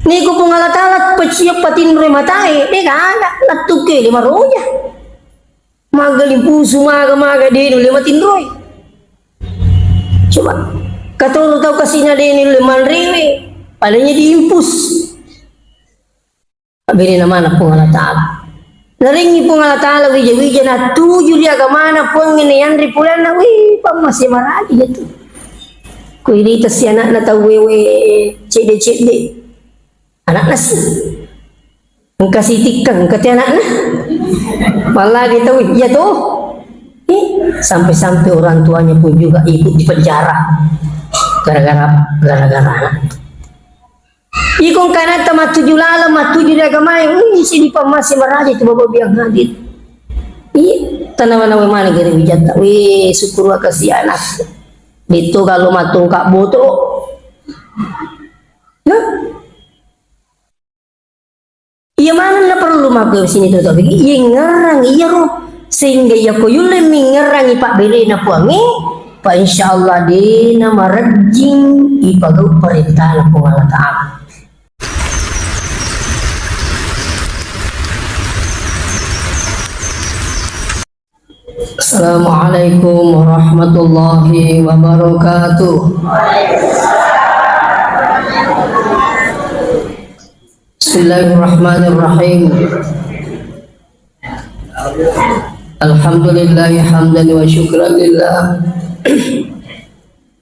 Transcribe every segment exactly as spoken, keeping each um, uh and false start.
Niko Puang Allah Ta'ala paciap patinroi matae, de' gaga, nattukke lima roja. Maga limpusu, maga, maga, de' nulle matinroi. Coba, katoro tau kasina de' nulle manrewe, palanya diimpus. Abberena mana Puang Allah Ta'ala. Narengngi Puang Allah Ta'ala wija-wija natuju ri agamana Puang ini yanri pulanna, wih, pammase maraji itu. Kuirita si anakna tau wewe cedde-cedde. Anakna si. Engka si tikkang, engka te anakna. Malah dia tahu, iya tuh. Eh, sampai-sampai orang tuanya pun juga ikut di penjara. Gara-gara, gara-gara anak. Iko engka anatta mattuju laleng, mattuju ri agamae, wih, si dipammase maraja tu Bapak biang hadir. Iya, tanawa-nawa mana gere wijatta. Wih, syukur wa kasi anak. Itu kalau matungka boto. Nah, iya manenna perlu makko sini tu tapi iya ngerang iya ro. Sehingga iya ko yulle mingerangi pabberena Puangnge, pa insyaallah dena marejjing ipagau perintahna Puang Allah Ta'ala. Assalamualaikum warahmatullahi wabarakatuh. Bismillahirrahmanirrahim. Alhamdulillahi hamdan wa syukran lillah.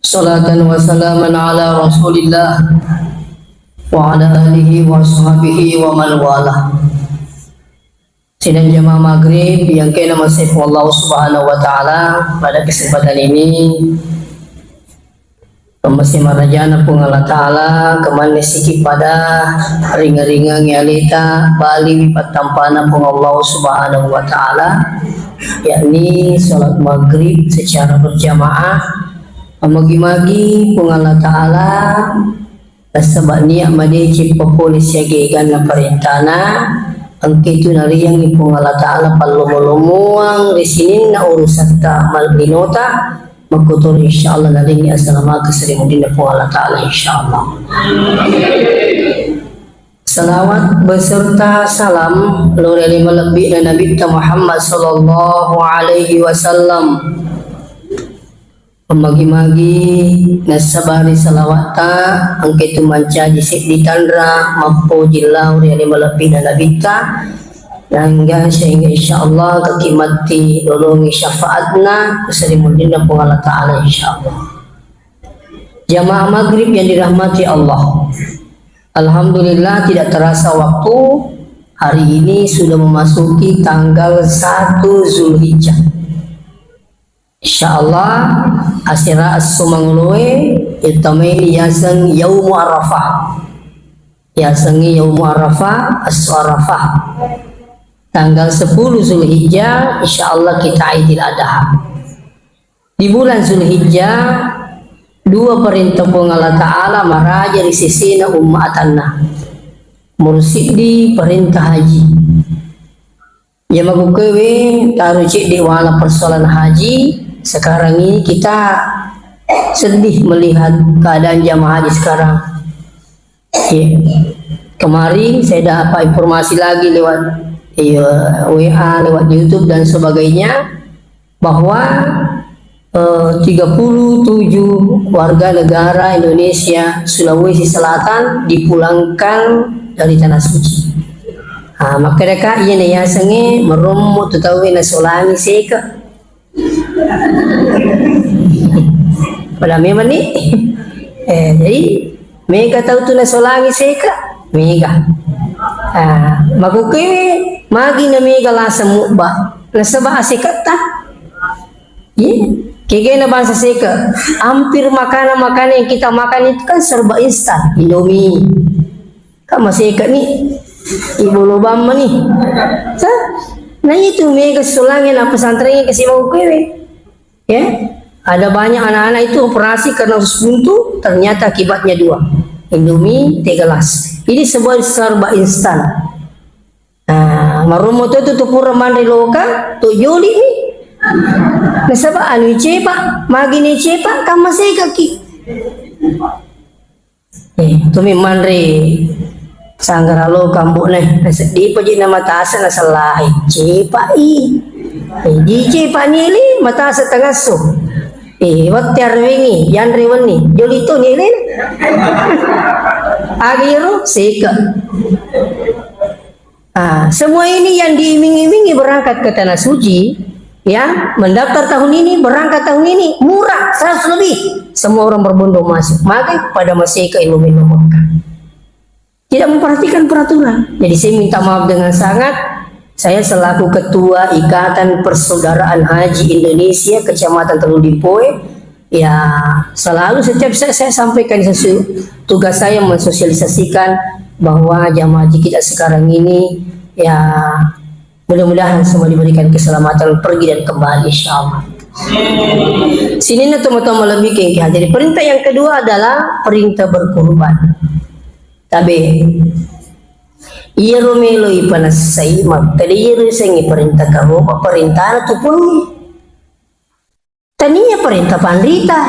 Salatan wa salaman ala Rasulillah wa ala alihi wa sahbihi wa man walah. Sidang jamaah maghrib yang kena masih Allah Subhanahu wa Ta'ala, pada kesempatan ini, kemasi marajana Puang Allah Ta'ala, kemanne siki pada ringa-ringa ngialeta bali wi pattampana Puang Allah Subhanahu wa Ta'ala, yakni salat maghrib secara berjamaah, magi-magi Puang Allah Ta'ala, nasaba niat madeceng papole siaga eganna parentana, engka itu nariangngi Puang Allah Ta'ala pallomo-lomoang ri sininna urusatta mallinota, makkutoro insyaallah nadengngi asalamakeng ri munrinna Puang Allah Ta'ala insyaallah. Salawat beserta salam lao ri ale malebbi'na Nabitta Muhammad sallallahu alaihi wasallam. Magi-magi nassabari salawatta, engka tu mancaji seddi tanra, mappoji lao ri ale malebbi'na Nabitta, nangga sehingga insyaallah kaki matti lolongi syafaatna, kusari munrinna Puang Allah Ta'ala insyaallah. Jamaah maghrib yang dirahmati Allah. Alhamdulillah tidak terasa waktu, hari ini sudah memasuki tanggal satu Zulhijjah. Insyaallah, asera esso mangoloe, ittamaini yaseng Yaumu Arafah. Yasengngi Yaumu Arafah, esso Arafah. Tanggal sepuluh Zulhijjah, insyaallah kita Idul Adha. Di bulan Zulhijjah, dua perintah Puang Allah Ta'ala maraja ri sesena umma atanna. Nomor siddi perintah haji. Iya makkukkuewe taro cedde wala persoalan haji, sekarang ini kita sedih melihat keadaan jamaah haji sekarang. Iya. Kemarin saya dapat informasi lagi lewat, iya, W A, lewat YouTube dan sebagainya, bahwa eh, tiga puluh tujuh warga negara Indonesia Sulawesi Selatan dipulangkan dari Tanah Suci. Ah, makkedaka iyana yasengnge marommo tu tauwe nasolangi seke. Pada memang ni. Eh, jadi mega tau tu nasolangi seke, mega. Ah, makkukkuewe magi na mega laseng mubba. Nasaba aseketta. Iya, kegena bangsa seke, hampir makanan-makanan yang kita makan itu kan serba instan, Indomie. Kan maseke ni, ibolo bamma ni. Hah? Nah itu mega solangi na pesantrennya ke Simau Kwewe. Ya, ada banyak anak-anak itu operasi karena usus buntu, ternyata akibatnya dua. Indomie, teh gelas. Ini sebuah serba instan. Nah, marummo to tu, tu pura manre loka, to joli ni. Nasaba anu cepa, magi ni cepa, kan masekaki. Eh, tumi manre Sanggara lo kambu'na, naseddipa ji na matasa nasellai. Cepa'i. Eh, di cepa'ni li, matasa tangasso. Eh, wette arwengi, yanre wenni, joli to ni lena. Aga iyaro, seka. Ah, semua ini yang diiming-imingi berangkat ke tanah suci, ya, mendaftar tahun ini, berangkat tahun ini, murah, seratus lebih. Semua orang berbondong masuk. Maka pada maseka ilmu-ilmu Mekah. Tidak memperhatikan peraturan. Jadi saya minta maaf dengan sangat. Saya selaku Ketua Ikatan Persaudaraan Haji Indonesia Kecamatan Teluk Dipoe, ya, selalu setiap saya, saya sampaikan sesu-, tugas saya mensosialisasikan bahwa jamaah haji kita sekarang ini, ya, mudah-mudahan semua diberikan keselamatan pergi dan kembali, insya Allah. Sininna tomatoa malebbi kengke. Jadi perintah yang kedua adalah perintah berkurban. Tabe, iyaro meloi panessai, makkeda iyaro sengi perintah karoba, perintahna tu Puang. Tania perintah panrita.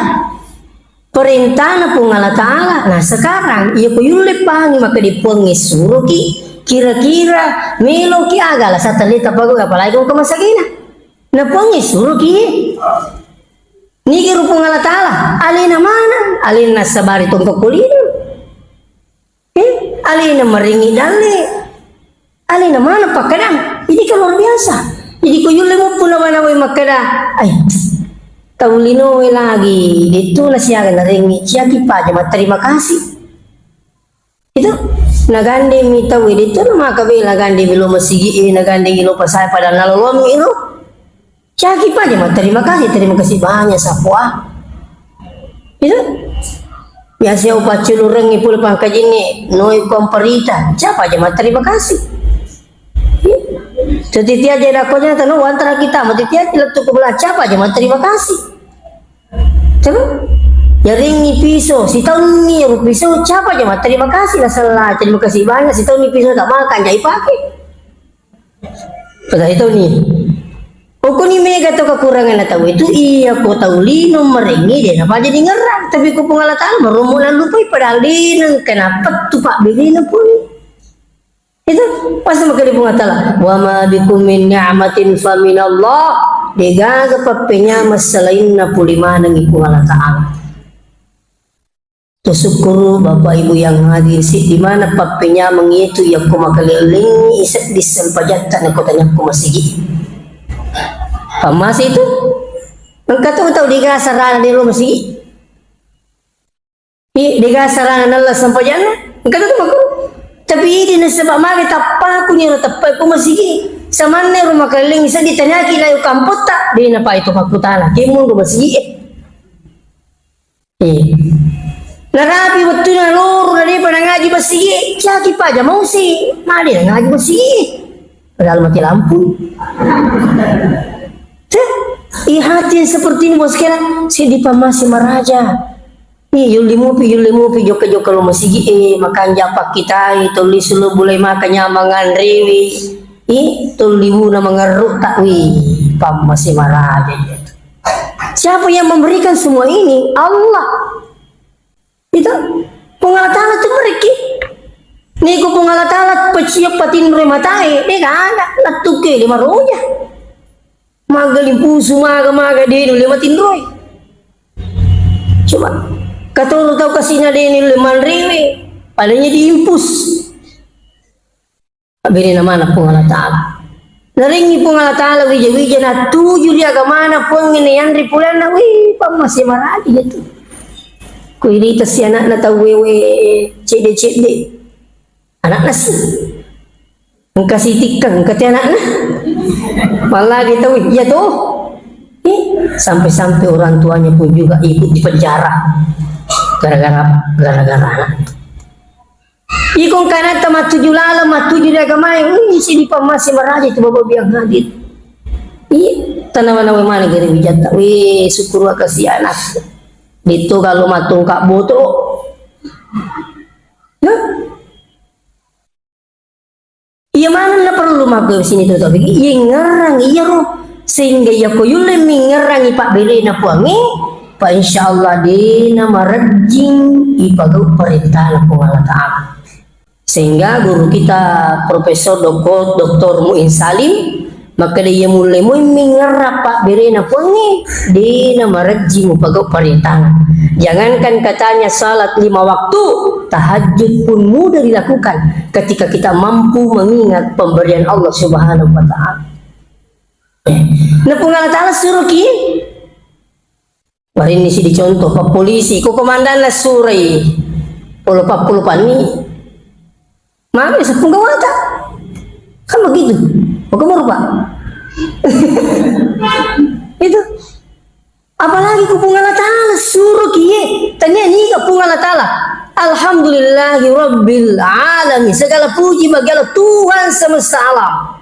Perintahna Puang Allah Ta'ala. Nah, sekarang, iya ko yulle pangi makkeda Puangnge suroki, kira-kira meloki aga alasan telleta pagawe, apalagi ko masagena. Na Puangnge suroki. Nigi ro Puang Allah Ta'ala, alena mana? Alena sabari tongko kolino. Eh, alena maringi dalle. Alena mana pakkadang? Ini kan luar biasa. Jadi ko yulle muppu nawa-nawai makkeda, ai, tau linoe lagi, dettu nasiaga narengi, ciaki paja matterima kasih. Itu, nagandemi tau, dettu namaka bela gandemi lo masigi, eh, nagandemi lo pasai, padahal nalolomi iro. Caki paja ma terima kasih, terima kasih banyak, sapua. Itu. Biasa upaculurengi pole pangkajinni, noi komperita, siapa aja ma terima kasih. Tetitia aja dakonya tanu wantara kita, ma tetitia lettu ko bela, siapa aja ma terima kasih. Coba, jaringi piso, sitaunni ero piso, siapa aja ma terima kasih, nasella, terima kasih banyak, sitaunni piso tak makan, jai pakai. Pada itu ni. Pokokni mega to kekurangan tau itu, iya ko tau lino merengi de napa jadi ngerang, tapi ko Puang Allah Ta'ala meromo nalupai padahal de nengka napettu pabbelena pun. Itu pas maka di Puang Allah Ta'ala, "Wa ma bikum min ni'matin fa minallah." Degaga pappenyameng selainna puli manengi Puang Allah Ta'ala. Tusukkuru Bapak Ibu yang hadir, si di mana pappenyameng itu yakko makalellingi seddi sempajatta na kota nyakko masigi. Pammase itu engka tu tau dega sarana di rumah masigi. I dega sarana nalla sempajanna engka tu mako. Tapi idi nasaba mage tappaku nyero tappa ko masigi. Samanne rumah keliling seddi tanyaki layu kampotta de napai to pakkutana kemung rumah masigi. Eh. Narapi wettuna loro na depa nangaji masigi, caki paja mausi, made nangaji masigi. Padahal mati lampu. Ceh, i hati yang seperti ini bos kena, si dipamasi maraja. Ih, yulli mupi, yulli mupi, jokka-jokka lo masigi, eh, makanja pakkitai, tolli sulu bulai maka nyamang anriwi. Ih, tolli wuna mangerru tak, wih, pamasi maraja. Siapa yang memberikan semua ini? Allah. Itu Puang Allah Ta'ala tu mereki. Niku Puang Allah Ta'ala peciok patinroi matae, de gaga, lettuke lima roja. Maga limpusu, maga, maga, de nulle matinroi. Coba, katoro tau kasina de nulle manrewe, palanya diimpus. Abberena mana Puang Allah Ta'ala. Narengi Puang Allah Ta'ala wija-wija natuju ri agamana Puang ini yanri pulanna, wih, pammase maraji itu. Kuirita si anakna tau wewe cedde-cedde. Anakna si. Engka si tikkang, engka ti anakna. Malah dia tahu, iya tuh. Eh, sampai-sampai orang tuanya pun juga ikut di penjara. Gara-gara, gara-gara anak. Iko engka anatta mattuju laleng, mattuju ri agamae, ui, sidi pammase maraja tu bapak biang hadir. Iya, tanawa-nawa mana gare wijatta. Weh, syukur wa kasi anak. Ditto kalau matungka boto. Nah. Iya maneng na perlu mabbe sini tu tapi iya ngerang iya ro. Sehingga iya ko yulle mi ngerang i pabberena Puangnge, pa insyaallah dena marejjing ipagau perintahna Puang Allah Ta'ala. Sehingga guru kita Profesor Doktor, Doktor Muin Salim, makkeda iya mulle muimmi ngerra pabberena Puangnge, dena marejji mupagau parentana. Jangankan katanya salat lima waktu, tahajud pun mudah dilakukan ketika kita mampu mengingat pemberian Allah Subhanahu wa Ta'ala. Na Puang Allah Ta'ala suruh ki, Marinni sidi contoh, pappolisi, ko komandanna surai, polo pappolo panni, mami sepung gawata. Kan begitu. Maka merupa. Itu. Apalagi ku Puang Allah Ta'ala suruh kiye. Tania niga Puang Allah Ta'ala. Alhamdulillahi Rabbil Alamin. Segala puji bagi Allah Tuhan semesta alam.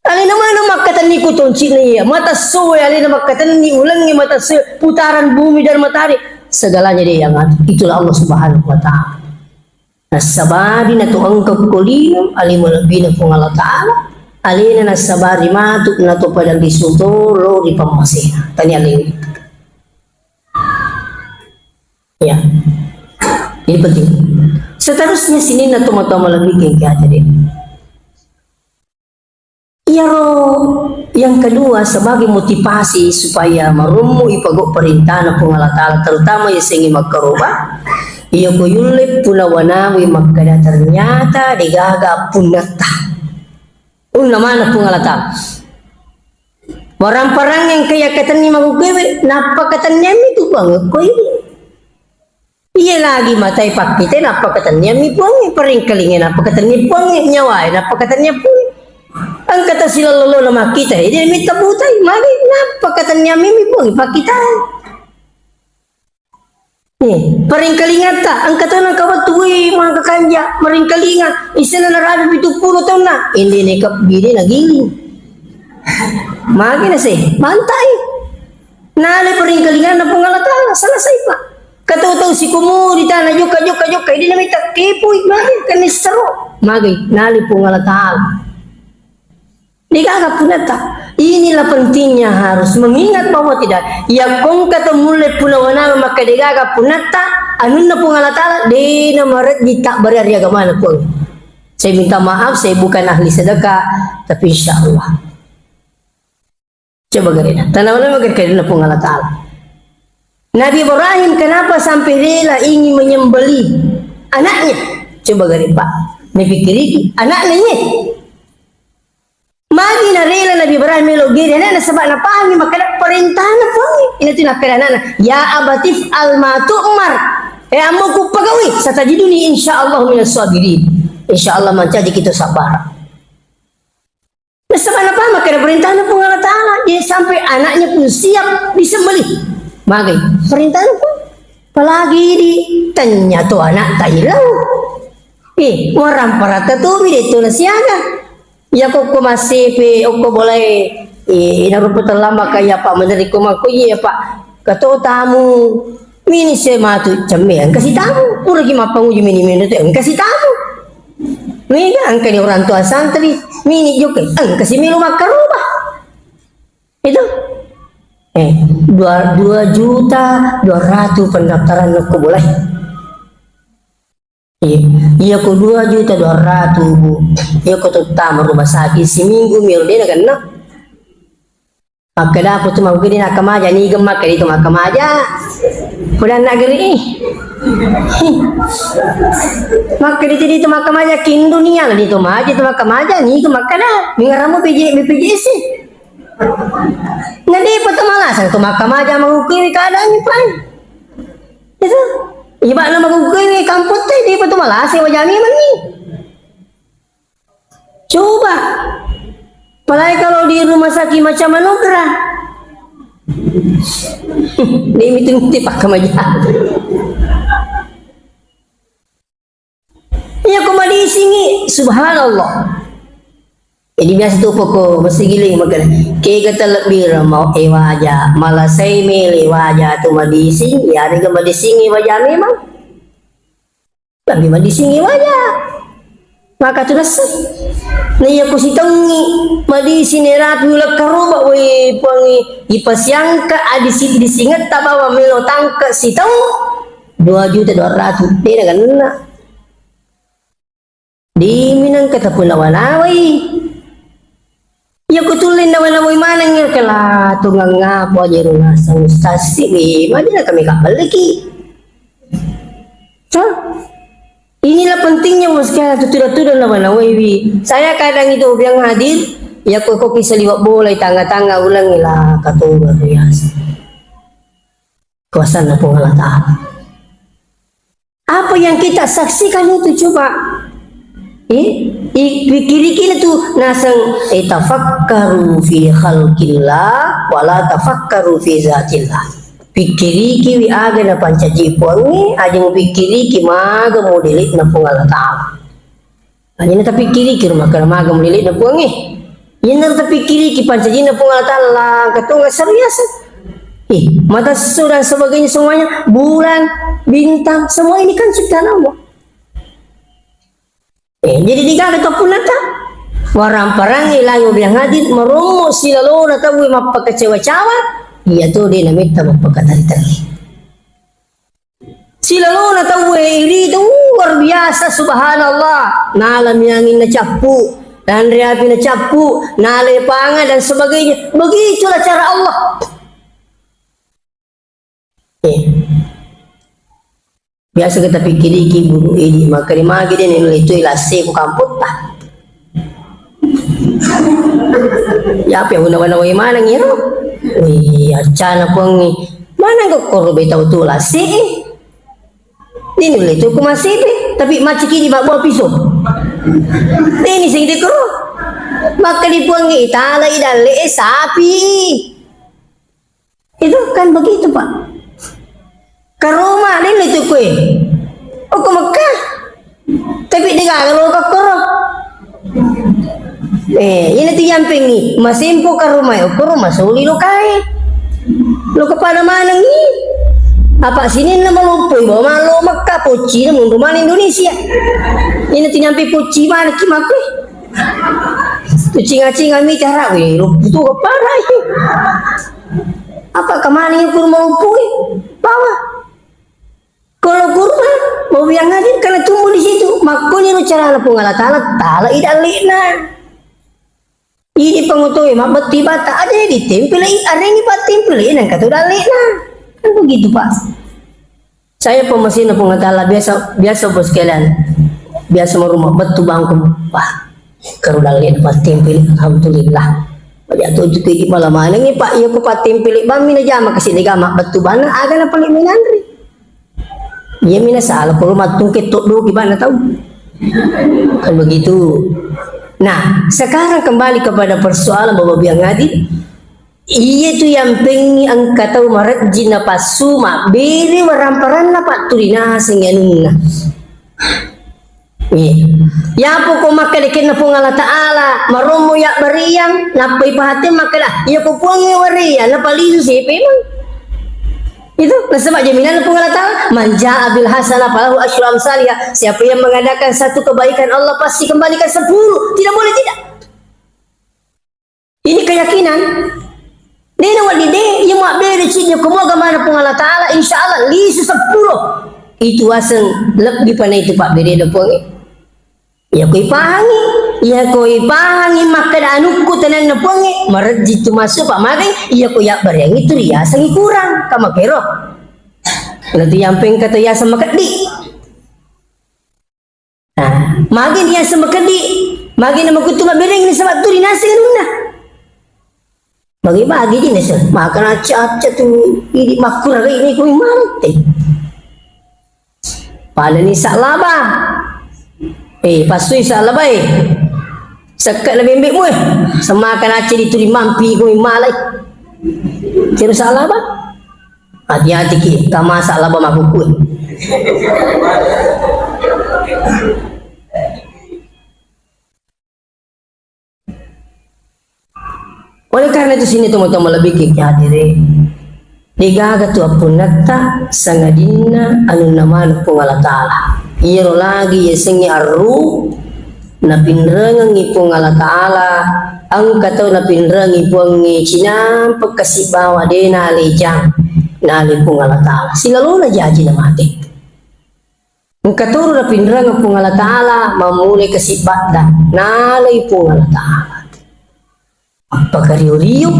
Alena mana makkatenni ku toncikna iya, mata soe alena makkatenni, ulengnge mata soe, putaran bumi dan matahari, segalanya dia yang ngatur. Itulah Allah Subhanahu wa Ta'ala. Nassabari na to engka ko lino, ale malebbina Puang Allah Ta'ala, alena nassabari matu na to padang ri suto lo ri pammasena. Tania alena. Ya. Ini penting. Seterusnya sininna tomatoa malebbi kengke aja deh. Iyaro yang kedua, sebagai motivasi supaya marummu ipagau perintahna Puang Allah Ta'ala, terutama yasengnge makkaroba, iya ko yulle puna wanawi makkeda ternyata degaga punnatta. Unna mana Puang Allah Ta'ala. Waramparang engka yakkatenni maguguewe, nappa katenniammi tu Puang ko ini. Iya lagi matai pakkite nappa katenniammi Puangnge, paringkalinge nappa katenniammi Puangnge, nyawae nappa katenniammi Puangnge. Engka tau silololo na makkita, eh, dia mitta butai, magi nappa katenniammi Puangnge pakkitae. Eh, paringkalingatta, engka tau nangka wettu, wih, maka kanja, maringkalinga, isena narabi pitu pulo taunna, ende neka bine nagiling. Magi nase, bantai. Nale paringkalinganna Puang Allah Ta'ala, selesai, Pak. Katau-tau sikumuri tana jokka, jokka, jokka, idi namitta kepui, magai, kenissero. Magai, nale Puang Allah Ta'ala. Degaga punatta. Inilah pentingnya harus mengingat bahwa tidak. Yakko engka to mulle puna wanang maka degaga punatta, anunna Puang Allah Ta'ala, dena mareddi tabbari ri agamana Puang. Saya minta maaf, saya bukan ahli sedekah, tapi insya Allah. Coba gerena. Tanah mana mager kaidana Puang Allah Ta'ala. Nabi Ibrahim kenapa sampai rela ingin menyembelih anaknya? Coba gare, Pak. Napikkiriki, anaknya ini. Magi narela Nabi Ibrahim melo gere anakna, sebab napahami makkeda perintahna Puang. Ina tu nakkeda anakna, "Ya abatif al ma tu'mar." Eh, ambo ku pagawi, satajiduni insya Allah minas sabirin. Insya Allah mancaji kita sabar. Nasaba napahang makkeda perintahna Puang Allah Ta'ala, jadi sampai anaknya pun siap disembelih. Magai, perintahna Puang. Apalagi di tanya tu anak tailau. Eh, waramparatta tu mi de tu nasiaga. Ya kokko massepe, okko boleh, eh, ina rupa terlambat kaya Pak Menteri Kumako, iya Pak. Kato tamu, mini se matu cemme, engka sitamu. Pura ki mappanguji mini mini tu, engka sitamu. Mega engka ni orang tua santri, mini juga, engka si melo makkaroba. Itu. Eh, dua, dua juta dua ratus pendaftaran ko boleh. Iya, iya ko dua juta dua ratus, Bu. Iya ko tuttama rumah sakit seminggu mi ro de nagenna. Makkeda apa tu makkeda nakkamaja, niga makkeda itu makkamaja. Pudanna geri. Makkeda itu, itu makkamaja, kin dunia lah itu maja, itu makkamaja, niga makkeda. Mingaramu B P J S. Na depa tu malasang tu makkamaja magukkui keadaannya, Pak. Itu. Ibana magukkui kampung tu depa tu malasang wajami mani. Coba. Apalagi kalau di rumah sakit Macam Anugerah. Ini mitu-mitu pakkamaja. Iya ko madisingi, subhanallah. Jadi biasa tu poko masigi lagi makan. Kega terlebih mau ewaja, malasai mele waja tu madising, ya ada madisingi waja memang. Lebbi madisingi waja. Maka tu nasi. Na iya ku sitaungi madisi nerapi ulekkaroba, woi Puangi, ipasiangka adisi disingetta bawa melo tangke sitaung dua juta dua ratus. Dena ganna. Diminang kata pula wanawai. Iya kutulle nawa-nawai maneng ya kela tungang apa aja ro naseng sassi we, madina kami kabelleki. Hah? Inilah pentingnya, Bos, kaya tu tuda-tuda nawa-nawai wi. Saya kadang itu yang hadir, ya kok kok kisah liwat bola di tangga-tangga ulang lah katoga biasa. Kuasana Puang Allah Ta'ala. Apa yang kita saksikan itu coba? Eh, i-, pikiriki tu naseng, eh, tafakkaru fi khalqillah, wala tafakkaru fi zatillah. Pikiriki wi aga na pancaji Puangnge, aja mupikiriki maga modelekna Puang Allah Ta'ala. Aja na tapikkiriki ro makkeda maga mulilekna Puangnge. Iyanaro tapikkiriki pancajinna Puang Allah Ta'ala, langka tonga sariasa. Eh, mata susu dan sebagainya semuanya, bulan, bintang, semua ini kan ciptaan Allah. Eh, jadi digaga to punnata. Warang-parangi langi biang hadir, marommo silalona tauwe mappakacawa-cawa, iya to de nametta mappakatari-tari. Silalona tauwe irita, uh, luar biasa, subhanallah. Nalami angin nacappu, nanre api nacappu, nalai panga dan sebagainya. Begitulah cara Allah. Eh. Biasa kita pikiriki bulu idi, maka di magi de nulle tu ilase ku kampotta. Ya, apa yang guna-guna wai maneng iro? Wih, acana Puangnge. Mana kok koro betau tu lasi? Ini le tu ku masih be, tapi macam kini bak buah pisau. Ini sing dikoro. Maka di Puangnge itala idalle sapi. Itu kan begitu, Pak. Ke rumah, ini tu kue. Oh, ke Mekah. Tapi dia gagal lo ke koro. Eh, ini tu yang pengi. Masimpu ke rumah, ke rumah suli lo kai. Lo kepada mana ni? Apa sini nama lupa, bawa malu Mekah, poci, nama rumah Indonesia. Ini tu nyampe poci mana ki makui. Tu cinga-cinga mi cara, weh, lo tu kepada. Apa kemana yang kurma lupa, eh? Bawa. Kalau kurma, mau yang hadir karena tumbuh di situ. Makanya lo cara Puang Allah Ta'ala, tala idalina. Ini pengotoe, mabbettu bata, ada yang ditempel, arengi pak tempel, nang kata dalekna. Kan begitu, Pak. Saya pemesina Puang Allah Ta'ala biasa, biasa bos sekalian. Biasa merumah betu bangku. Wah, kalau dalek pak tempel, alhamdulillah. Banyak tuh juga di malam mana ni, Pak, iya ku pak tempel, bami na jama kasih negama betu bana, aga na paling minanri. Iya mina salah, kalau matung ketok dulu gimana tahu? Kan begitu. Nah, sekarang kembali kepada persoalan Bapak Biang Adi. Iya tu yang pengi engka tau marejji napassu mabbere waramparanna patturi naseng anunna. Iya. Yapo ko makkedekenna Puang Allah Ta'ala, marommo yabbariang, nappai pahateng makkeda, iya ko Puangnge wariang, napalisu sepe mang. Itu nasaba jaminanna Puang Allah Ta'ala, "Man jaa bil hasanah falahu asyru amsalihha." Siapa yang mengadakan satu kebaikan, Allah pasti kembalikan sepuluh. Tidak boleh tidak. Ini keyakinan. Dena wali de, iya mabbere cidde ko moga mana Puang Allah Ta'ala, insya Allah lisu sepuluh. Itu aseng lebbi pana itu pabberena Puangnge. Iya ko ipahangi, iya ko ipahangi makkeda anukku tenanna Puangnge, marejji tu massu pamagai, iya ko yabbariangi tu riasengi kurang, kamakero. Nanti yang pengkata yaseng makeddi. Nah, magi ni yaseng makeddi, magi na makuttu mabberengi nasaba tu rinaseng anunna. Bagi-bagi ji naseng, maka nacca-acca tu idi makkura ini kui mate. Pada ni salaba. Eh, pasui salaba eh. Sekke na bembe mu eh. Semaka nacca dituri mampi kui malai. Terus salaba. Hati-hati ki, kamasa laba makukkue. Oleh karena itu sini teman-teman lebih ki hadire. Degaga tu appunnetta sangadinna anunna maneng Puang Allah Ta'ala. Iyaro lagi yasengnge arru Napinrengengngi Puang Allah Ta'ala, engka tau napinrengengngi Puangnge cinampe kasi bawa de nalejang, nale Puang Allah Ta'ala. Silalona jaji namate. Engka toro napinrang Puang Allah Ta'ala, mammulai kasibbaddang, nalai Puang Allah Ta'ala. Appakario-rio.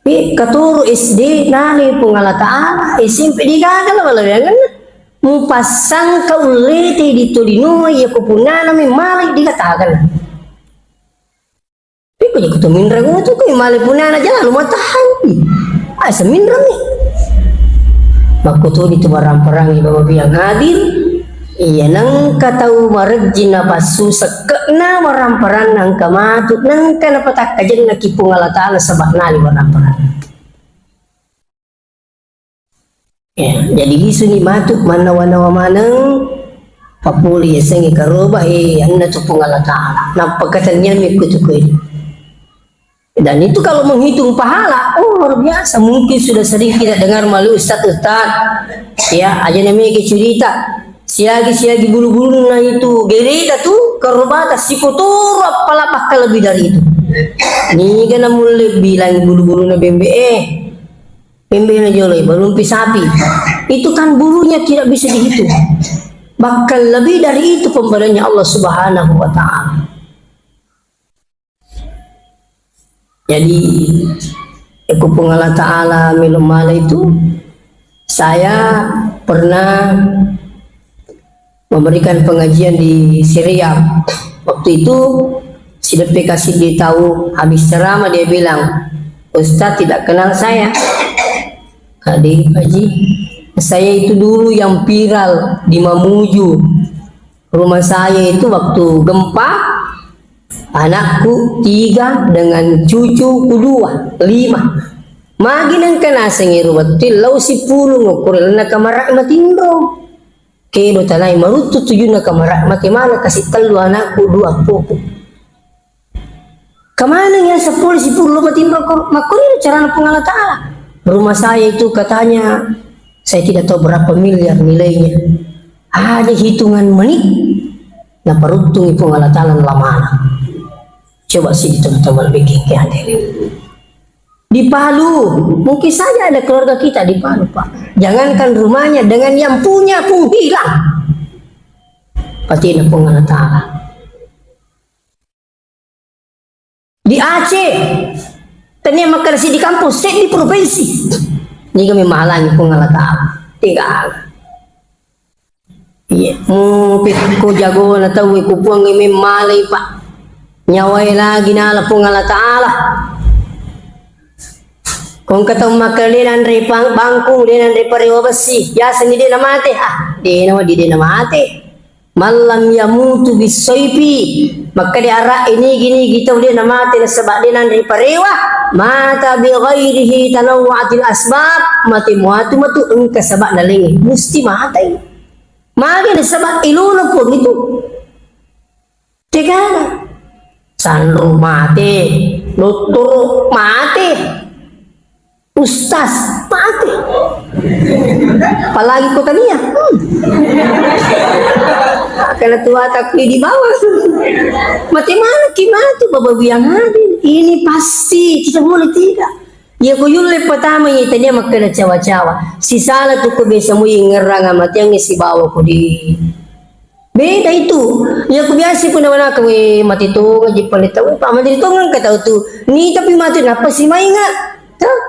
Eh, katoro S D nalai Puang Allah Ta'ala, S M P degaga la walawiangenna. Mupassangka ullete di tolinoe, iya ko punnana memmalai digatakan. Iko jeko to minreng utu ko male punana jala lu matahang. Ai seminreng ni. Makkutuni tu barang-barang ibawa biang hadir. Iya nengka tau marejji napassu sekke'na barang-barang nengka matu nengka napatakkajenna ki Puang Allah Ta'ala sebab nali barang-barang. Ya, jadi lisuni matu mannawa-nawa maneng papole yasengnge karoba, eh, anna tu Puang Allah Ta'ala. Nappa katenniang mi kutu kue. Dan itu kalau menghitung pahala, oh, luar biasa. Mungkin sudah sering kita dengar melalui ustaz-ustaz. Ya, aja namanya cerita. Siagi-siagi bulu-bulunna itu gereta tu karobata sipotoro appala bakka lebih dari itu. Niga namulle bilang bulu-bulunna bembe, eh. Pembela jolo, balumpi sapi. Itu kan bulunya tidak bisa dihitung. Bahkan lebih dari itu pemberiannya Allah Subhanahu wa Ta'ala. Jadi, eko Puang Allah Ta'ala melo mala itu, saya pernah memberikan pengajian di Syria. Waktu itu, si D P K Siddi tahu habis ceramah, dia bilang, "Ustaz tidak kenal saya." Kade, Haji, saya itu dulu yang viral di Mamuju. Rumah saya itu waktu gempa, anakku tiga dengan cucuku dua, lima. Magi nengka nasengi ruwettu lau sipulung okko ri lalenna kamara matinro. Kedo tanai maruttu tujunna kamara, mate mana kasi tellu anakku, dua puku. Kamaneng yang sepuluh sipulung matinro ko, makkoni carana Puang Allah Ta'ala. Rumah saya itu katanya, saya tidak tahu berapa miliar nilainya. Ada hitungan menit, naparuttungi Puang Allah Ta'ala lamana. Coba sih teman-teman bikin ke hati. Di Palu, mungkin saja ada keluarga kita di Palu, Pak. Jangankan rumahnya, dengan yang punya pun hilang. Pasti ada Puang Allah Ta'ala. Di Aceh, tania makkeda seddi kampong, seddi provinsi. Niga memang halangi Puang Allah Ta'ala. Tiga. Iya, mu pekko jagona tauwe ku Puang memmalai, Pak. Nyawae lagi nala Puang Allah Ta'ala. Kong ketemu makkeda de nanre pang-, bangkung, de nanre parewa besi. Biasa ni de namate. Ah, de nawa di de namate. Mallam yamutu bisaifi. Makkeda ara ini gini kita de namate nasaba de nanre parewa. Mata bi ghairihi tanawwa'atil asbab. Mate muatu matu engka sabab nalengi. Musti matai. Magi nasaba iluna pun itu. Tegana. Sanro mate, dottoro mate, ustaz mate. Apalagi kota nia. Hmm. Karena tua takui di bawah. Mate mana ki matu bababiang hadir. Ini pasti kita boleh tidak. Ya ko yulle pertama ya tania makkeda cawa-cawa. Sisala tu ko biasa mu ingerang amateang sibawa ko di Beda itu. Iya ku biasa pun nawanaka, we, mate tonga ji pale tau, pa mate tonga engka tau tu. Ni tapi mate nappa si mainga. Tuh.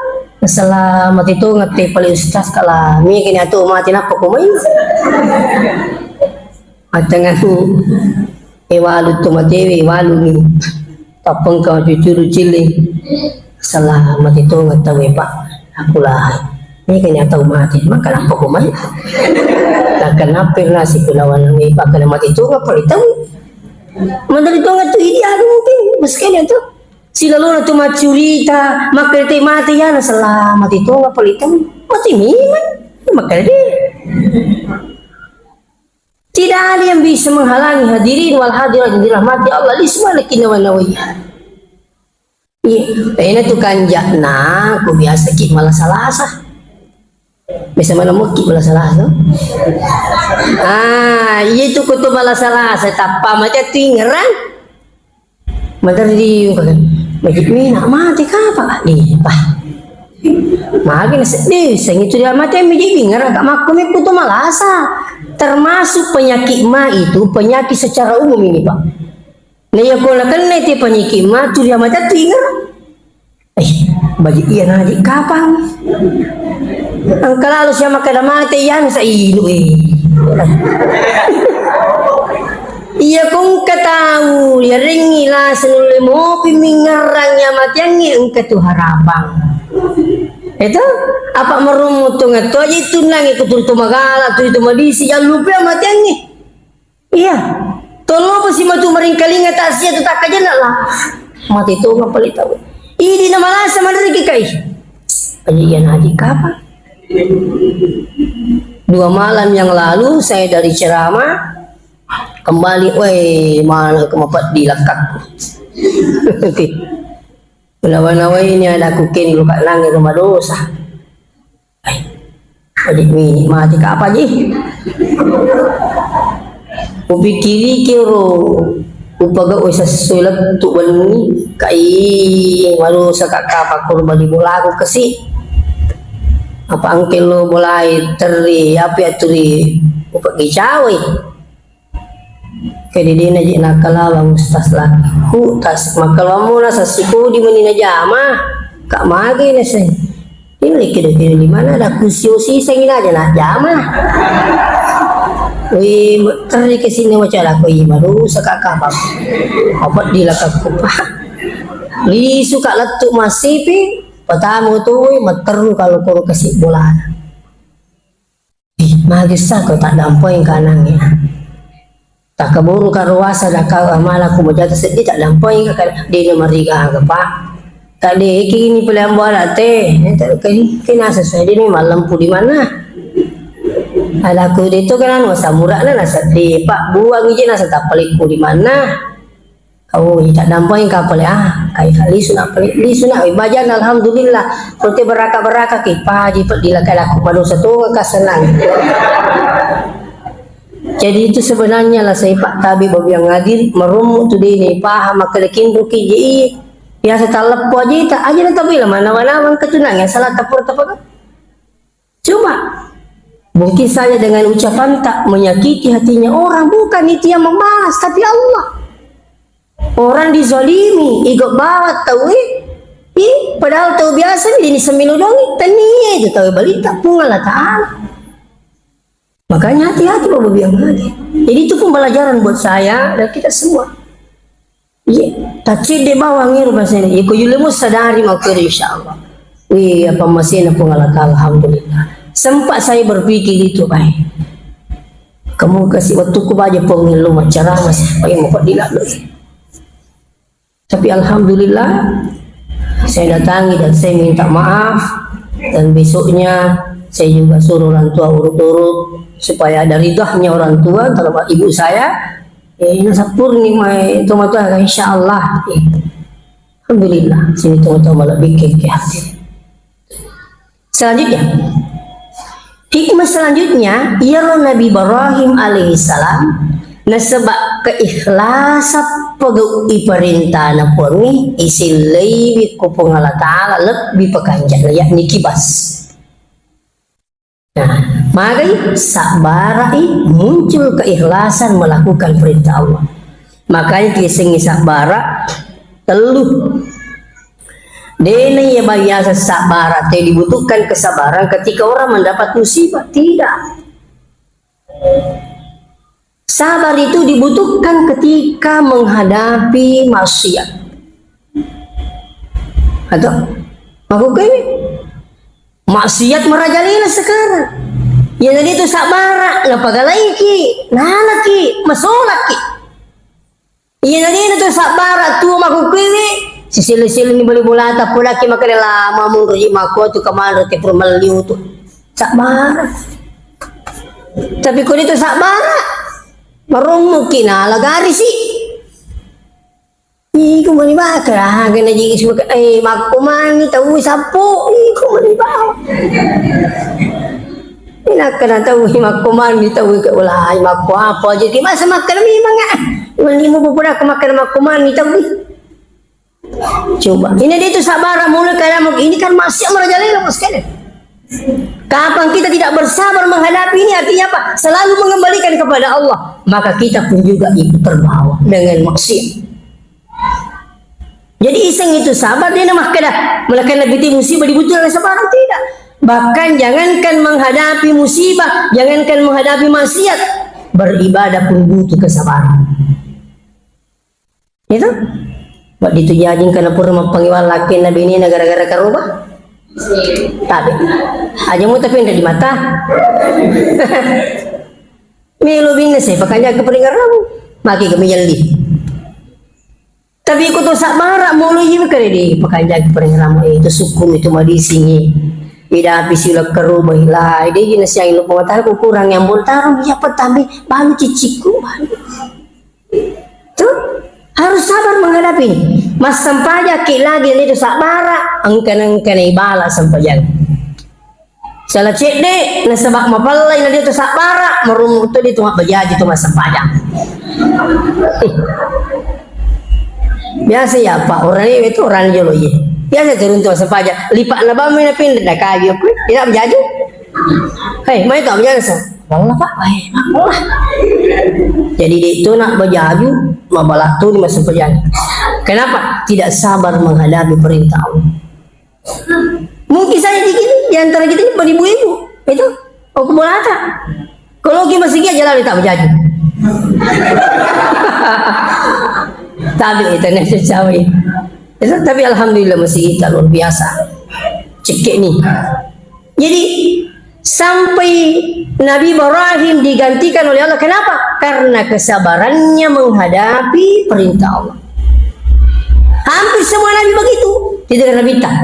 Masalah mate tonga te pale ustaz kala. Mi kene atau mate nappa ko main. Atangan. E walu tu mate we walu ni. Tappa engka cucuru cili. Sala mate tonga tauwe, Pak. Aku lah. Ini kan tau mate. Maka apa ko mai? Takkan apa nasi ku lawan we, Pak, kena mate tonga pale tau. Mate tonga tu idi anu mungkin. Maskene tu. Silalona tu maccurita, maka te mate ya na sala mate tonga pale tau. Mate memang. Maka de. Tidak ada yang bisa menghalangi hadirin wal hadirat yang dirahmati Allah di semua kinawan-nawaian. Iya, ena tu kanjakna, ku biasa ki malasa-lasa. Biasa mana muki malasa-lasa. Ah, iya tu kutu malasa-lasa, tappa maca tu ingerang. Maderri, maji mina mate kapa, Pak? Di, Pak. Magi na seddi, sengi tu dia mate mi jadi ngara ka makku mi kutu malasa. Termasuk penyakit ma itu penyakit secara umum ini, Pak. Nah, iya ko nakenna te penyakit ma, tu dia macam tu ingat. Eh, baji iya naji kapang. Engka lalu siapa kada mate yang sainu, eh. Iya ko engka tau, ya rengi lah senulle mopi mingarang ya matiangi engka tu harapang. Itu apa merumut tu ngetto aja itu nang itu tu magala tu itu madisi jallupe matiangi. Iya. Tollo pasi matu maringkalinga tak sia tu tak kajana lah. Mati tu ngapali tau. Idi na malasa manriki kai. Aja iya naji kapang. Dua malam yang lalu saya dari ceramah kembali, weh, mana ke mapeddi lakkakku. Oke. Nawa-nawa ini ada kukin luka nang rumah dosa. Ai, adik mi mati ka apa ji? Upikiri kiro upaga wesa sulet tu wenni kai madosa ka kapa kurba di bolaku kasi. Apa angke lo bolai terri api aturi upagi cawe. Kedidina ji nakalawang ustaz laki. Hu tas makalawang muna sassikodi meni najama. Kak mage na sai. Ini lagi kedo-kedo di mana ada kusi-usi saya ini aja nak jama. Wih, terri ke sini macam aku ini baru sekak kapang. Apa di lakakku pak. Lisu kak letuk masipi. Pertama tu wih, meteru kalau koro kasih bola. Ih, magessa ko taddampoi kanangnge. Takaburu karuasa dakau amala ku majaga seddi taddampoi ka dena mariga aga pak. Tadde kini pole ambo ala te. Kini kena sesuai dini malempu di mana. Ada ku de to kena nuasa murana na seddi pak buang ije nasa tappalikku di mana. Kau ita dampeng ka pale ah, kai ka lisu na pale, lisu na, eh, bajan alhamdulillah. Kote baraka-baraka ke paji peddi la kai laku madosa tu ka senang. Jadi itu sebenarnya lah saya pak tabi babi yang hadir merumut tu dini paham makkeda kinru ki je i biasa taleppo aja ita aja na tabi lah mana mana mangka tunang yang salah tapur tapur. Cuma, mungkin saya dengan ucapan tak menyakiti hatinya orang, bukan itu yang membalas, tapi Allah. Orang dizalimi, igo bawat tau i, i, padahal tau biasa ini semino dongi, tania itu tau balita Puang Allah Ta'ala. Makanya hati-hati bapak biang lagi. Jadi itu pembelajaran buat saya dan kita semua. Iya, tacedde bawang ero bahasanya. Iya, ko yulemu sadari makkero, insya Allah. Wih, apa masih na Puang Allah Ta'ala, alhamdulillah. Sempat saya berpikir itu, baik. Kamu kasih waktuku baja Puang lo macara masih, baik mau kok dilalui. Tapi alhamdulillah, saya datangi dan saya minta maaf dan besoknya saya juga suruh orang tua urut-urut supaya ada ridahnya orang tua terhadap ibu saya. Eh, ina sappurni mai tomatoa, insya Allah. Eh, alhamdulillah, sini tomatoa malebbi ke hati. Selanjutnya, hikmah selanjutnya, iyaro Nabi Ibrahim alaihissalam, nasaba keikhlasan pegau iperintana Puangnge, isellaiwi ko Puang Allah Ta'ala lebbi pakanjana, yakni kibas. Nah, magai sabbarai muncul keikhlasan melakukan perintah Allah. Makanya kisengi sabbara tellu. Dena iya biasa sabbara, te dibutuhkan kesabaran ketika orang mendapat musibah. Tidak. Sabar itu dibutuhkan ketika menghadapi maksiat. Atau aku kene maksiat merajalela sekarang. Iya tadi itu sabara, napagalaiki, nalaki, masolaki. Iya tadi itu sabara tu maku kene sisili-sili ni bali bolata pulaki makale lama munri mako tu kamar te permeliu tu. Sabara. Tapi ko itu sabara. Marommuki nala garisi. Iko mani baka, ah, kena jiki suka, eh, makko mani tau sappo, iko mani baka. Ina kena tau, makko mani tau, ke ulai, makko apa, jadi masa makan memang, ah. Mani mu pura ke makan makko mani tau. Coba, ini dia tu sabar, mulai kayak mau, ini kan masih merajalela, Mas, kan? Kapan kita tidak bersabar menghadapi ini, artinya apa? Selalu mengembalikan kepada Allah, maka kita pun juga ikut terbawa dengan maksiat. Jadi iseng itu sabar, dia makkeda, melakukan Nabi itu musibah dibutuhkan kesabaran, tidak. Bahkan jangankan menghadapi musibah, jangankan menghadapi maksiat, beribadah pun butuh kesabaran. Itu? Buat itu jajing karena pura mappangiwang laki Nabi ini gara-gara karoba. Tapi aja mau tapi ndak di mata. Melo binne saya pakai jaga paling ramu. Maki kami jeli. Tapi ko to sabbara molo iya kare di pakanjaki parengeramo, eh, itu sukku itu madisingi. Ida api sila kerubai lah, ide gina siang lu pengetahuan ku kurang yang bol tarung, iya pertama balu cicikku, balu. Tuh, harus sabar menghadapi ini. Mas sempajaki lagi itu sabbara, engkana-engkana ibala sempajang. Sala cedde, nasaba mapallai na dia tu sabbara, marummu tu dia tu mabbajaji tu massempajang. Biasa ya, Pak, orang ini itu orang jolo ye. Biasa turun tu massempajang. Lipat na bammi na pindah na kayu, tidak berjaju. Hei, mai tak berjaju, sa? Wallah, Pak, eh, wallah. Jadi dia tu nak berjaju, mabalak tu di massempajang. Kenapa? Tidak sabar menghadapi perintah Allah. Mungkin saja di, di antara kita ini beribu-ibu. Itu, oh, aku bolata. Kalau kita masih dia jalan tak berjaju. Tapi itu nasi cawe. Itu, tapi alhamdulillah masih kita luar biasa. Cekek nih. Jadi, sampai Nabi Ibrahim digantikan oleh Allah. Kenapa? Karena kesabarannya menghadapi perintah Allah. Hampir semua nabi begitu, tidak ada nabi tak.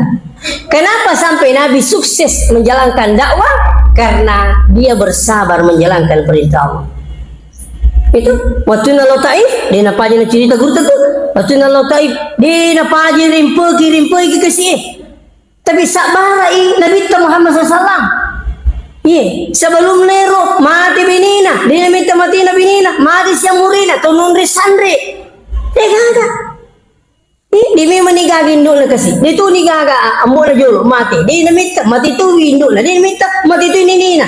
Kenapa sampai Nabi sukses menjalankan dakwah? Karena dia bersabar menjalankan perintah Allah. Itu, waktu nalo Taif, dia napaja na cerita guru tu. Waktu nalo Taif, dia napaja rimpe ki, rimpe ki kasi. Tapi sabbarai Nabitta Muhammad sallallahu alaihi wasallam. Iye, sebelum nero mate benena, de namitta matena benena, mate siammurena, tononre sanre. Degaga. Eh, de memang ni gaga indokna kasi. De tu ni gaga ambo'na jolo, mate. De namitta, mate tu indokna. De namitta, mate tu ninina.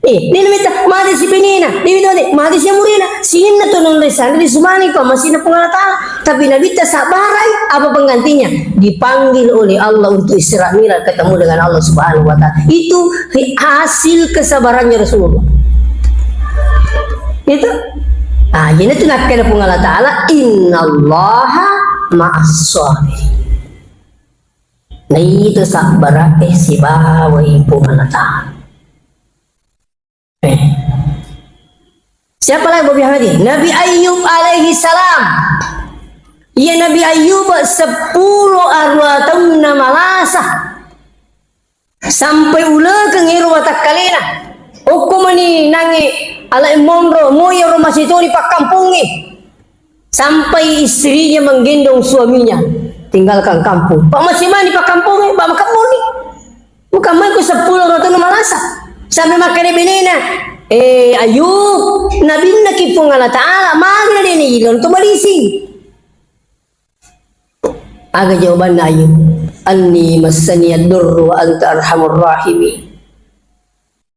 Eh, de namitta, mate si benena, de namitta, mate, mate si amurena, sininna tononre sanre, disumani ko, masina Puang Allah Ta'ala. Tapi Nabitta sabbarai, apa penggantinya? Dipanggil oleh Allah untuk Isra Mi'raj, ketemu dengan Allah Subhanahu wa Ta'ala. Itu ri-, hasil kesabarannya Rasulullah. Itu. Ah, jadi itu nakkeda Puang Allah Ta'ala, "Innallaha ma'as sabirin." Nah, itu sabbara, eh, sibawai Puang Allah Ta'ala. Eh. Siapa lagi Bobi Hamadi? Nabi Ayub alaihi salam. Iya, Nabi Ayub seppulo arua taunna malasa. Sampai ulekeng ero watakkalena. Okko mani nange ala monro, moyaro masitoni pakkampongnge. Sampai istrinya menggendong suaminya, tinggalkan kampung. Pak, masih mani pakkampongnge, Pak, makabboni. Bukan main ku seppulo rotona malasa. Sampai makkeda benena, "Eh, Ayub, nabinna ki Puang Allah Ta'ala, magi na dene ilon to malising." Aga jawabanna Ayub? "Anni massani ad-durru wa anta arhamur rahimin."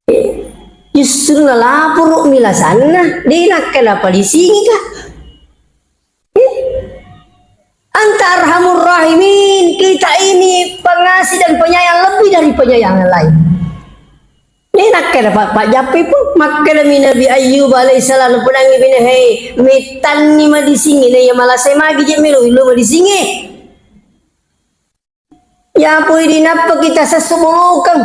Eh, justru nalaporo mi lasanna, de nakkeda palisingika. Anta arhamur rahimin, kita ini pengasih dan penyayang lebih dari penyayang yang lain. Ini nakkeda pa-, pajjappaipu, makkedami Nabi Ayub alaihissalam, pedangi bine, "Hei, mettanni madisingi, na iya malasai magi je melo illo madisingi." Yapoi dinappa kita sesso bolokeng.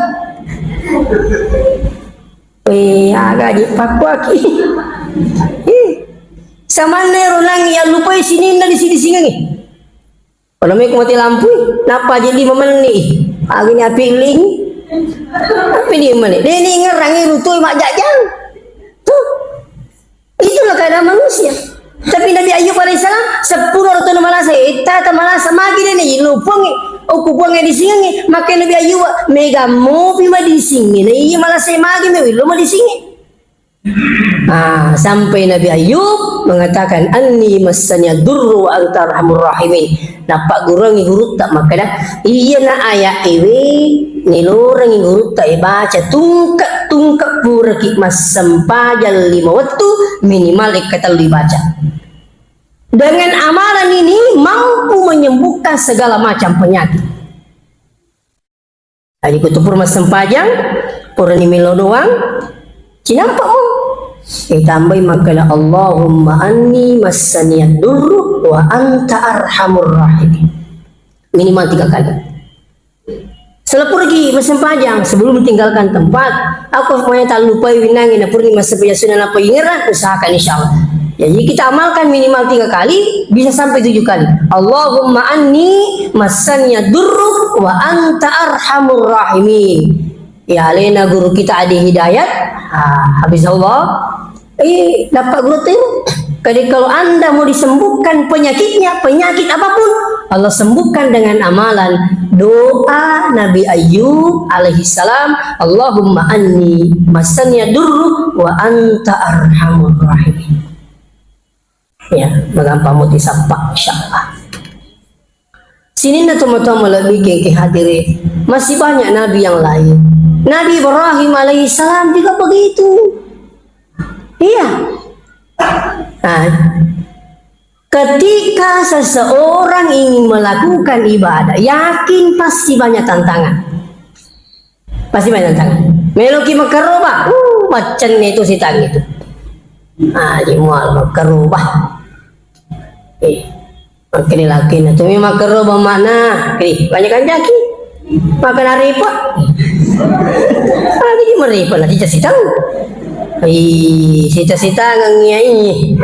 Eh, aga je pakkuaki. Eh, samanna ero nangi yallupai sininna disi-disingengi. Pada meko mati lampui, nappa je lima menit. Aga ni api ling. Api lima menit. Deni ngerangi rutui majajang. Tuh. Itulah keadaan manusia. Tapi Nabi Ayub alaihissalam, seppulo rotona malasa, eh, tata malasa, magi dene, illo Puangnge, okko Puangnge disingengnge, maka Nabi Ayub, mega mopi madisingnge, na iya malasa, magi me, illo madisingnge. Ah, sampai Nabi Ayub mengatakan, "Anni massani durru wa anta arhamur rahimin." Nappagguruangngi gurutta makkeda, iyana ayat ewe nilorengngi gurutta e baca tungke tungke puraki massempajang lima wettu, minimal ekka tellu ibaca. Dengan amalan ini mampu menyembuhkan segala macam penyakit. Jadi, ku tu pura massempajang, purani melo doang, cinampa mo. Eh, tambai makkeda, "Allahumma anni massaniya durru wa anta arhamur rahimin." Minimal tiga kali. Selepurgi massempajang, sebelum tinggalkan tempat, aku pokoknya tak lupai winangi, na purani massempajang sunnah napa ingerang, usahakan, insya Allah. Jadi, kita amalkan minimal tiga kali, bisa sampai tujuh kali. "Allahumma anni massaniya durru wa anta arhamur rahimin." Ya, alena guru kita Ade Hidayat, ah, habis Allah. Eh, dapat guru tu. Jadi, kalau Anda mau disembuhkan penyakitnya, penyakit apapun, Allah sembuhkan dengan amalan doa Nabi Ayub alaihissalam, "Allahumma anni massaniya durru wa anta arhamur rahimin." Ya, magampang muti sappa, insyaallah. Sininna tomatoa malebbi kengke hadire, masih banyak nabi yang lain. Nabi Ibrahim alaihissalam juga begitu. Iya. Nah, ketika seseorang ingin melakukan ibadah, yakin pasti banyak tantangan. Pasti banyak tantangan. Meloki makkaroba, uh, macenne itu setang itu. Ah, di mual makkaroba. Eh, makkeda lakena, "Tumi makkaroba, Makna." Eh, banyak kanjaki. Makan arepa. Ah, jadi marepa nanti cita sitang. Ih, cita-cita ngangiai.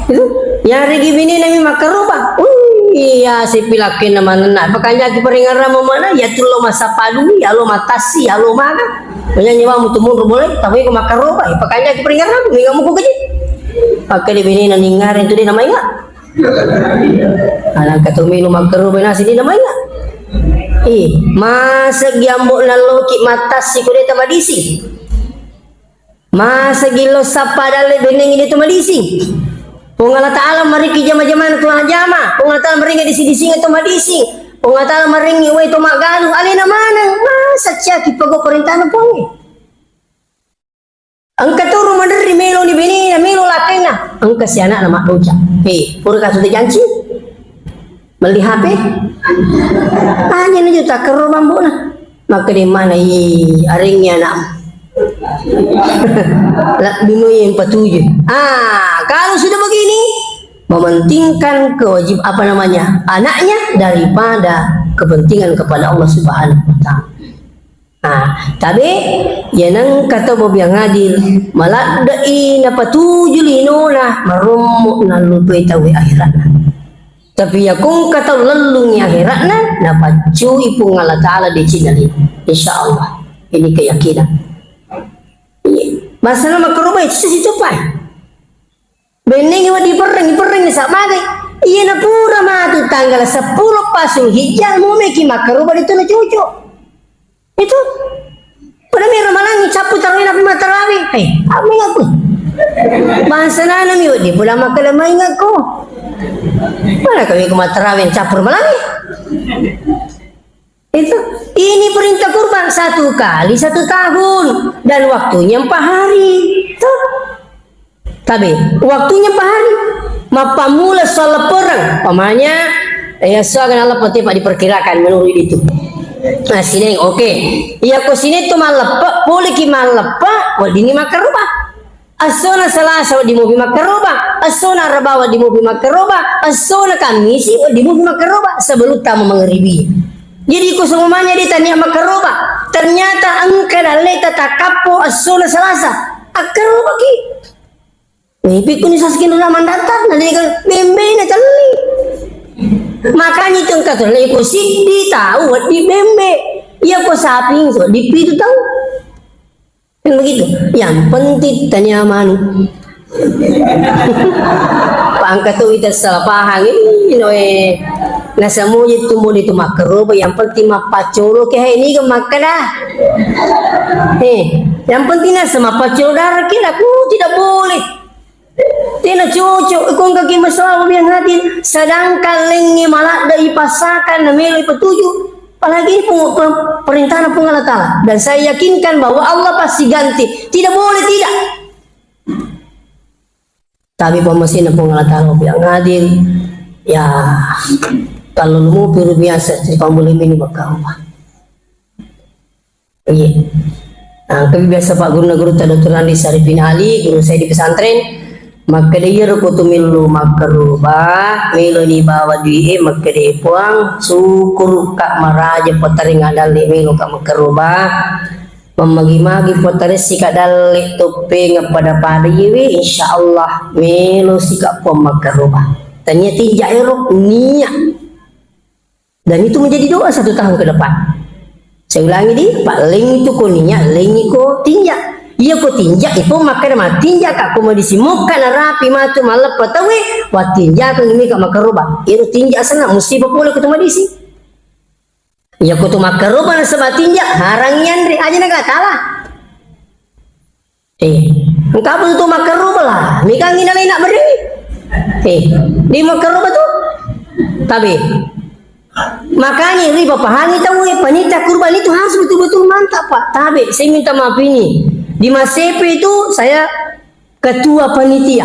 Itu, yaregi binena mi makkaroba. Wih, iya, sipilakkenna manenna. Pakanjaki paringerang mana? Ya tullo massapalui, ya lo matassi, ya lo maga. Menyanyi wa mutu munru boleh, tapi ko makkaroba, ya pakanjaki paringerang, mi kamu ko gaji. Pakai di binena ningare tu de namainga. Alangka tu minu makkaroba nasi de namainga. Ih, masa giambo naloki matassi ko de tamadisi. Masa gillo sappa dalle bennengngi de to madising. Puang Allah Ta'ala marekki jama-jamang to majama. Puang Allah Ta'ala marengngi disi-dising to madising. Puang Allah Ta'ala marengngi wae to maggalu. Alena maneng. Masa ciaki pegau perintahna Puangnge. Engka turu maderri melo ni benena, melo lakkainna. Engka si anakna maddoca. He, pura kasu tejanci. Melli H P? Tanya ni juta kero bambuna. Makkeda mana i arengngi anakmu. Laddunoi yang patuju. Ah, kalau sudah begini, mementingkan kewajib, apa namanya, anaknya daripada kepentingan kepada Allah Subhanahu wa Ta'ala. Ah, tabe, ya nengka to bobiang hadir, maladde'i napatuju linona, marommo nallupoi tauwe akhiratna. Tapi yakungka tau lellungi akhiratna, napaccui Puang Allah Ta'ala decenna lino. Insya Allah. Ini keyakinan. Iya. Bangsana makkaroba itu sisi cepai. Bennengi wedding perrengi, perrengi sabbagai. Iya napura matu tanggal seppulo pasul hijjah, mumeki makkaroba itu na cucu. Itu. Pada mero malangi cappu tarawih napi matarawi. Hei, apa ingatku? Bangsa nana mi wedi pula makkeda maingakku. Mana kami ku matarawi cappur malangi? Itu. Ini perintah kurban satu kali satu tahun dan waktunya empat hari. Tuh. Tapi waktunya pahari. Mappammula soal leppereng. Umpamanya, ya, soal kenal leppa tepa diperkirakan menurut itu. Nah, sini, oke. Iya, ko sini tu malleppa, poliki malleppa, weddingi makkaroba. Essona Selasa wedding mupi makkaroba, essona Araba wedding mupi makkaroba, essona Kammisi wedding mupi makkaroba sebelum tama mangribi. Jadi, ko semuanya dia tania makkaroba, ternyata engka dalle tatakappo essona Selasa, akkarobaki. Nipi kuni saskin rula mandatar, na dega bembe na telli. Makanya itu engka telli ko siddi tau wedding bembe. Iya ko saping wedding pitu tau. Kan begitu. Yang penting tania manu. Pangka tu kita salah paham ini, noe. Nasamu itu mau itu makro, yang penting mappacolo ke ini ke makkada. Eh, yang penting nasa mappacolo darah ke, aku tidak boleh. Tena cocok, kongkaki masalah yang hadir. Sedangkan lengnge maladda ipasakan na melo ipatuju. Apalagi ini peng-, pe-, perintahna Puang Allah Ta'ala. Dan saya yakinkan bahwa Allah pasti ganti. Tidak boleh tidak. Tapi pammasena Puang Allah Ta'ala yang adil, ya, kalau lu mau piru biasa, jadi kamu boleh mini bakal rumah. Iya. Nah, tapi biasa Pak guru-guru tadi dokter Andi Sarifin Ali, guru saya di pesantren, makkeda iyaro ko tu melo makkaroba, melo ni bawa duit, makkeda puang, syukur kak maraja potaring adalle melo kak makkaroba. Mammagi-magi potaring sika dalle toppeng pada-pada iwi, insya Allah melo sika puang makkaroba. Tania tinja ero, niat. Dan itu menjadi doa satu tahun ke depan. Saya ulangi di, Pak, leng itu ko niat, leng iko tinja. Iya ko tinja, iko makkeda ma tinja kak ko madisi mokka narapi matu malleppa tawe, wa tinja ko ini kak makkaroba. Iro tinja sana musibah pole ko tu madisi. Iya ko tu makkaroba nasaba tinja, harang yanre, aja na gak salah. Eh, engka apa tu makkaroba lah? Megangi nalai nak beri. Eh, di makkaroba tu? Tabe. Makanya riba pahangi tahu eh, panitia kurban itu harus betul-betul mantap, Pak. Tabe, saya minta maaf ini. Di Masepe itu saya ketua panitia.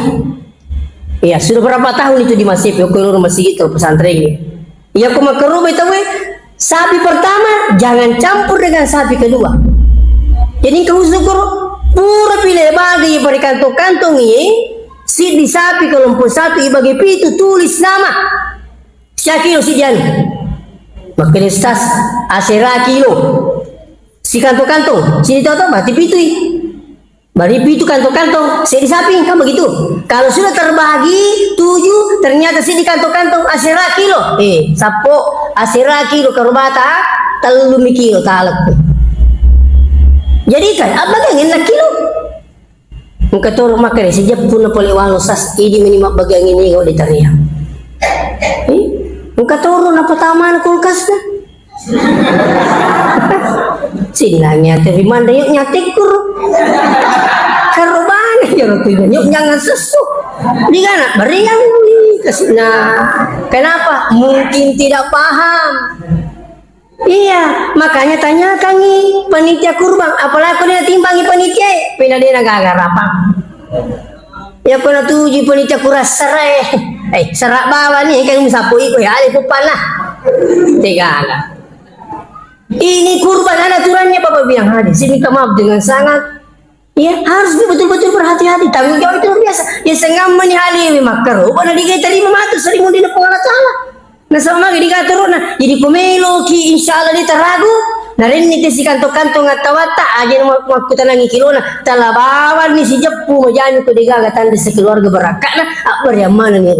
Iya, sudah berapa tahun itu di Masepe, ko loro masigi to pesantren ini. Iya, ko makkaroba itu, weh, sapi pertama jangan campur dengan sapi kedua. Jadi, engka usyukur, pura pile bagi pada kantong-kantong ini, siddi sapi kelompok satu ibagi pitu, tulis nama. Sia kilo siddi anu. Makkeda Ustaz, asera kilo. Si kantong-kantong, siddi toto, berarti pitui. Bari pitu kantong-kantong, seddi sapi, kan begitu. Kalau sudah terbagi tujuh, ternyata seddi kantong-kantong, asera kilo. Eh, sappo, asera kilo karobata, tellumi kilo talekku. Jadi kan, abbagiang enna kilo. Engka toro makkeda, sijeppu na pole wano sas, idi meni mabbagiang ini kau ditariang. Eh, engka toro napatamana kulkasna. Sinnang nyate ri manre, yuk nyatekku ro. Karobana ya ro, yuk jangan sesu. Digana beriang, kasih. Nah, kenapa? Mungkin tidak paham. Iya, makanya tanyakangi panitia kurban, apalagi ko dia timbangi panitia, pina dia gaga rapang. Ya ko natuju panitia kurasara, eh. Eh, serak bawa nih, kan musapu iko ya, ada pupana. Tegana. Ini kurban ada aturannya, Bapak bilang hadis. Saya minta maaf dengan sangat. Ya, harus betul-betul berhati-hati. Tanggung jawab itu luar biasa. Ya, sengammani haliwi makkaro, bana diga terima matu, sering mundina Puang Allah Ta'ala. Nasaba magi digaga torona. Jadi ko meloki, insya Allah, dia taragu. Narenni te sikantong-kantong attawatta, aja na mak-, makkutanangi kilona. Tala bawanni sijeppu, majani ko degaga tanda sekeluarga barakka'na, abbariang manenni.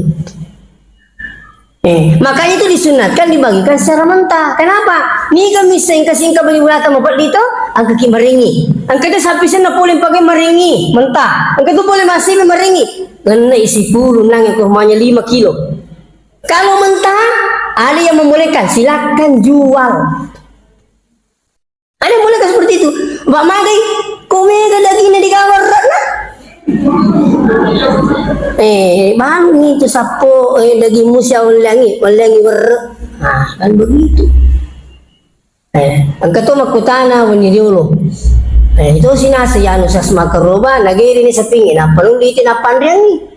Eh, makanya itu disunatkan dibagikan secara mentah. Kenapa? Niga misseng kasingka bagi bulata mapeddi to, angkaki marengi. Angkaki sapi senna pole pakai marengi, mentah. Angkaki itu boleh masih marengi. Ngennai sipulu nang yang kurmanya lima kilo. Kalau mentah, ada yang membolehkan, silakan jual. Ada yang bolehkan seperti itu. Pak magai, ko mega dagingna digawa werre'na. Eh, balu ni tu sappo, eh, daging musia walliangi, walliangi werre. Nah, kan begitu. Eh, engka to makkutana wenni riolo. Eh, itu sinase yanu sas makkaroba, nageri ni sapingi, nappa nulli ti nappanriangi.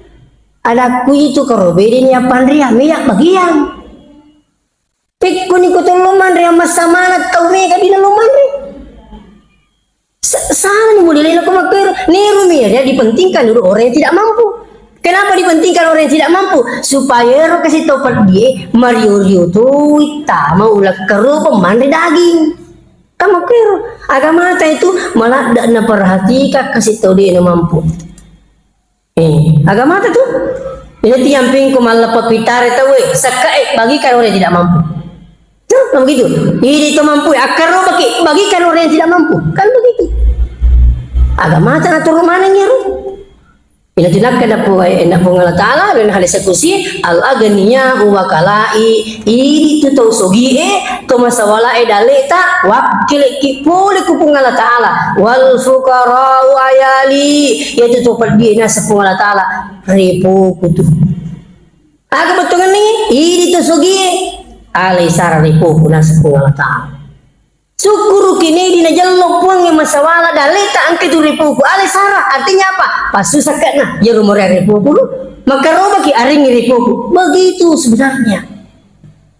Adakku itu karobe ni nappanriang, meyak bagiang. Pekkoni ko tollo manre, amma samana tau mega dina lo manre. Sa-, salah ni model lako makkero. Niru mi, ya, dipentingkan dulu orang yang tidak mampu. Kenapa dipentingkan orang yang tidak mampu? Supaya ero kasi tau peddi e, mario-rio toi tama ulakkaroba manre daging. Kan makkero. Agamata itu maladda naperhatikan kasi tau de na mampu. Eh, agamata tu. Jadi tiang pingko malleppa pitare tauwe, sekkae bagikan orang yang tidak mampu. Tuh, kan begitu. Ini itu mampu, akkarobaki, bagikan orang yang tidak mampu. Kan begitu. Agamata na turun mana nyeru? Ina tinakka dapu, eh, dapu Allah Ta'ala, dan hadis kusi, al agniya wa kalai, ini tu tau sogi e, to masawala e daleta, wakkileki pole ku Puang Allah Ta'ala. Wal fuqara'u ayali, yaitu to peddi naseng Puang Allah Ta'ala, repoku tu. Aga bettuanna, idi to sogie. Alai sara ripuku naseng Puang Allah Ta'ala. Sukkuruki nedi najello Puangnge masawala daleta engka tu ripuku. Alai sara, artinya apa? Passusakkanna. Jero morea ripuku. Makarobaki aringi ripuku. Begitu sebenarnya.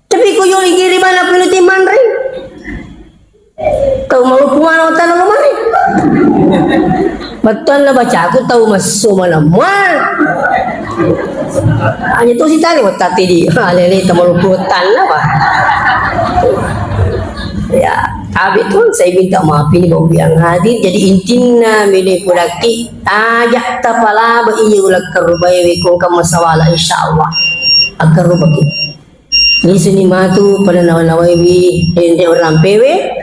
Tapi ko yoli giri mana penuti manre? Tau maloppo mana wattanna lo mari. Bettuanna bacaku tau masso manemma. Hanya tu sitani wattati di. Alele ta maloppo wattanna, Pak. Ya, tapi tu saya minta maaf ini bagi yang hadir. Jadi intinna mele pudaki aja tapalaba iya ulakkarubai wekong kamasawala, insyaallah. Akkarubaki. Lisuni matu pada nawa-nawaiwi dende orang pewe,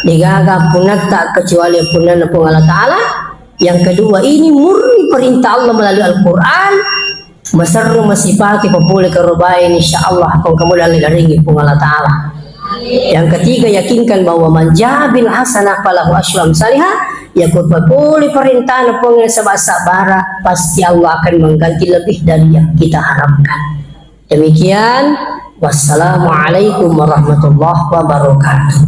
degaga punatta kecuali punanna Puang Allah Ta'ala. Yang kedua, ini murni perintah Allah melalui Al-Quran. Masarro masipake papole karobae, insyaallah, kong kamu dalle garingi Puang Allah Ta'ala. Yang ketiga, yakinkan bahwa man jaa bil hasanah falahu asyru amsaliha. Ya, ko papole perintahna Puang yang sabara, pasti Allah akan mengganti lebih dari yang kita harapkan. Demikian, wassalamualaikum warahmatullahi wabarakatuh.